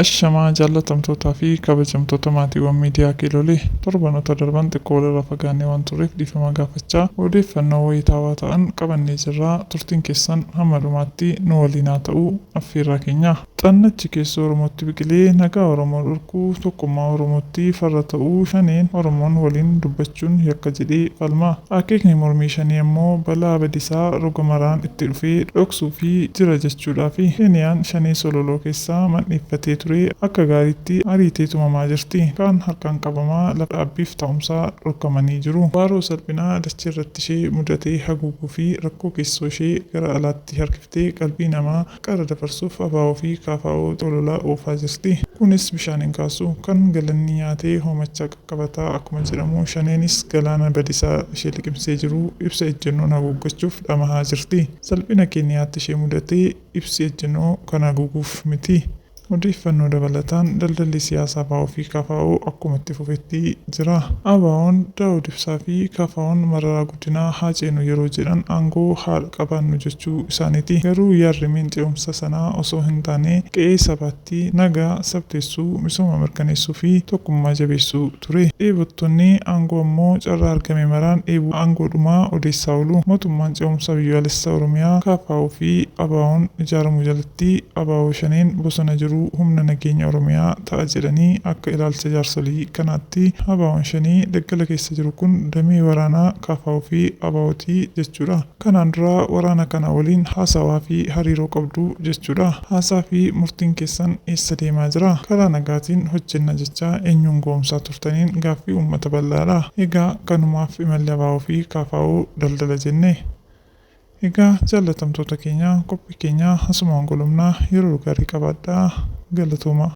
Ashamaa jaallatamtootaa fi kabajamtoota maatiiwwan miidiyaa Kiilolee, torbanoota darban xiqqoo walirraa fagaannee waan turreef dhiifama gaafachaa, odeeffannoo wayitaawaa ta'an qabannee jirraa, turtiin keessan hamma dhumaatti nu waliin haa ta'u affeerraa keenya. Xannachi keessoo Oromootti biqilee nagaa Oromoo dhorkuu, tokkummaa Oromootti farra ta'uu Shaneen Oromoon waliin dubbachuun yakka jedhee falma. Akeekni mormii Shanee ammoo balaa badisaa roga maraan itti dhufee dhoksuufi jira jechuudhaafi. Keeniyaan Shanee Sololoo keessaa mandheeffatee ture akka gaariitti ariitee tumamaa jirti. Kaan harkaan qabamaa lafa dhaabbiif taa'umsaa dhorkamanii jiru. Waaroo salphinaa dacheerratti ishee mudate haguuguu fi rakkoo keessoo ishee gara alaatti harkiftee qalbii namaa qara dabarsuuf ABO fi KFO olola oofaa jirti. Kunis bishaan hin kaasu. Kan galanni nyaate hoomacha qaqqabata akkuma jedhamu Shaneenis galaana badisaa ishee liqimsee jiru ibsa ejjennoon haguuggachuuf dhamahaa jirti. Salphina Keeniyaatti ishee mudate ibsi ejjennoo kan haguuguuf miti. Odeeffannoo dabalataan daldalli siyaasaa ABO fi KFO akkuma itti fufetti jira. ABOn Daawud Ibsaa fi KFOn Mararaa Guddinaa haa ceenu yeroo jedhan aangoo haa qabaannu jechuu isaaniiti. Garuu yaad-rimeen ce'umsa sanaa osoo hin taane qe'ee sabaatti nagaa sabteessuu, misooma mirkaneessuu fi tokkummaa jabeessuu ture. Dheebottonni aangoo ammoo carraa argame maraan dheebuu aangoodhumaa odeessaa oolu. Mootummaan Ce'umsa Biyyaalessa Oromiyaa KFO fi ABOn ijaaramu jalatti ABO Shaneen bosona jiru humna nageenya Oromiyaa ta'a jedhanii akka ilaalcha jaarsolii kanaatti ABOn Shanee daggala keessa jiru kun damee waraanaa KFO fi ABOti jechuudha. Kanaan dura waraana kana waliin haasawaa fi hariiroo qabdu jechuudha. Haasaa fi murtiin keessan eessa deemaa jira? Karaa nagaatiin hojjenna jechaa eenyuun gowomsaa turtaniin gaaffii uummata bal'aadha. Egaa kanumaaf imalli ABO fi KFO daldala jenne. Egaa jaallatamtoota keenya qophii keenya asumaan golobna, yeroo gaarii qabaadhaa, galatoomaa.